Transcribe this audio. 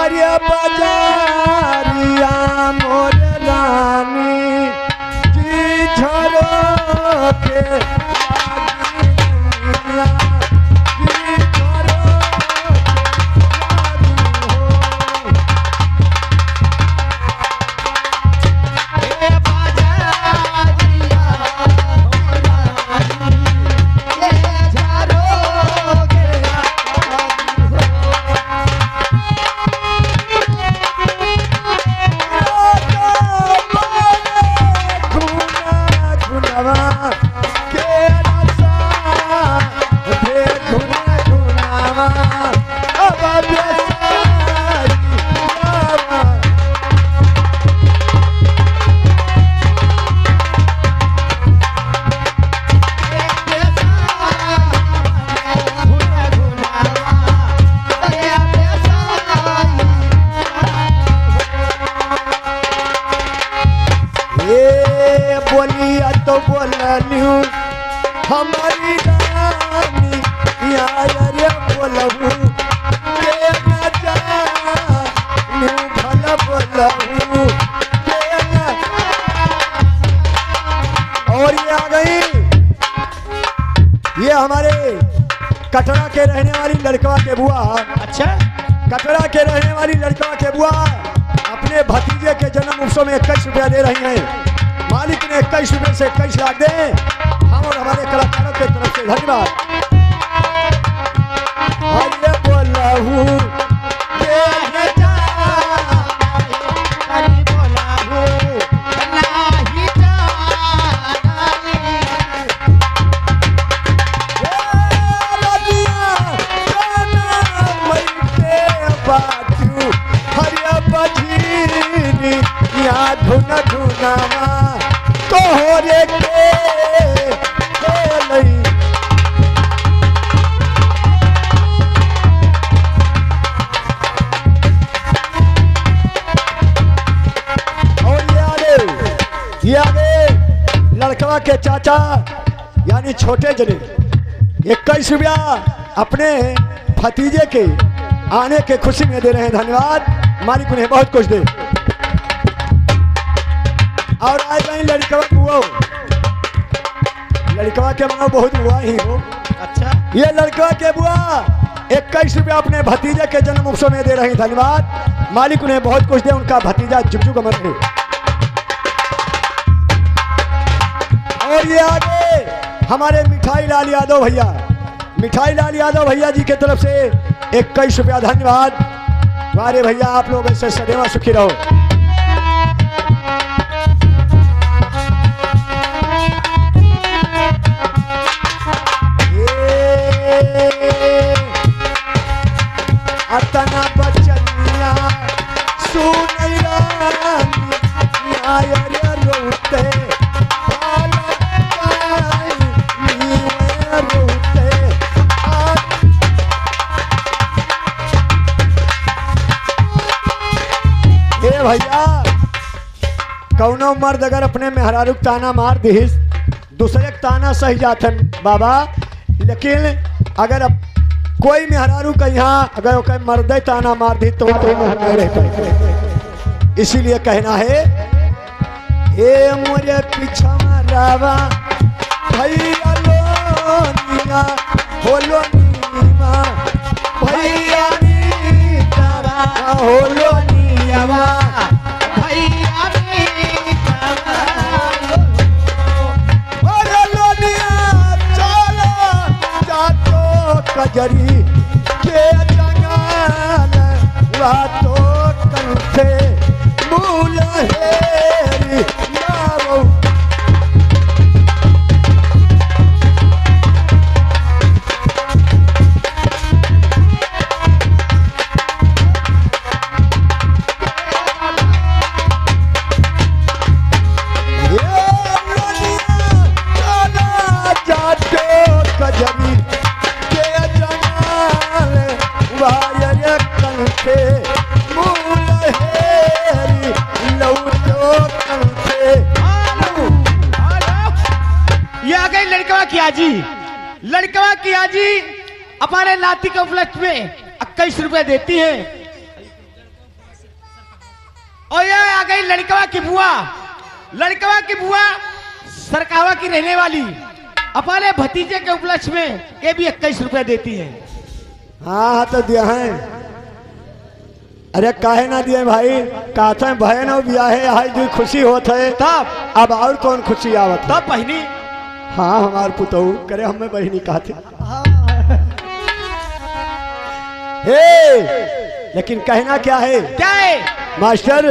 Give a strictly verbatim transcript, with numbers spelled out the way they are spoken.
अरे बजरिया मोर रानी जी झरो के ए बोलिया तो बोललियो हमारी रानी, यार रे बोलबू, के ना जानू भला बोलबू, के ना। और ये आ गई, ये हमारे कटरा के रहने वाली लड़कवा के बुआ। अच्छा। कटरा के रहने वाली लड़कवा के बुआ अपने भतीजे के जन्म उत्सव में इक्कीस रुपया दे रही हैं। मालिक ने इक्कीस रुपये से इक्कीस लाख दे, हम और हमारे कलाकारों के तरफ से धन्यवाद। अरे बोलहू के बेटा, अरे बोलहू नाही जानी। ए रजिया, गाना मइके बाजू, हरिया बजीरी, या धुन धुनावा, तोहरे के खेलई। और ये आगे, ये आगे लड़कवा के चाचा यानी छोटे जने इक्कीस रुपया अपने भतीजे के आने के खुशी में दे रहे हैं। धन्यवाद, मालिक उन्हें बहुत कुछ दे। और आए गए लड़कवा के बुआ, लड़कवा के माँ बहुत बुआ ही हो। अच्छा। ये लड़कवा के बुआ इक्कीस रुपया अपने भतीजे के जन्म उत्सव में दे रही। धन्यवाद, मालिक उन्हें बहुत कुछ दे, उनका भतीजा जुग जुग अमर रहे। और ये आगे हमारे मिठाई लाल यादव भैया, मिठाई लाल यादव भैया जी के तरफ से इक्कीस रुपया। धन्यवाद। वाह रे भैया, आप लोग ऐसे सदैव सुखी रहो। ए, अतना बचनिया सुनैया न्याय रे रोते, बालक न्याय रोते। ए भैया, कौनो मर्द अगर अपने मेहरारू के ताना मार दिहिस, दूसरे के ताना सही जात है बाबा, लेकिन अगर अब कोई मेहरारू का यहाँ अगर ओकर मर्दे ताना मार दी तो वो मेहरारू रह पाए। इसीलिए कहना है, ए मोरे पिछवा रावा भैया लोनिया, हो लोनिया, भैया नीतवा, हो लोनिया, भैया नीतवा। अरे लोनिया चलो जातो कजरी के जंगल वातो कंठे मूल हेरी लाओ। ये आ गई लड़कवा की आजी। लड़कवा की आजी हमारे नाती के उपलक्ष्य में इक्कीस रुपए देती है। और ये आ गई लड़कवा की बुआ। लड़कवा की बुआ सरकावा की रहने वाली, अपने भतीजे के उपलक्ष्य में ये भी इक्कीस रुपया देती है। हाँ, हाँ, तो दिया है। अरे, काहे ना दिए भाई? कहते हैं, बहन और बियाहे, आज जो खुशी होत है, तब? अब और कौन खुशी आवत है? तब बहिनी। हाँ, हमार पुतऊ, करे हमें बहिनी कहते। हे, लेकिन कहना क्या है? क्या है? मास्टर,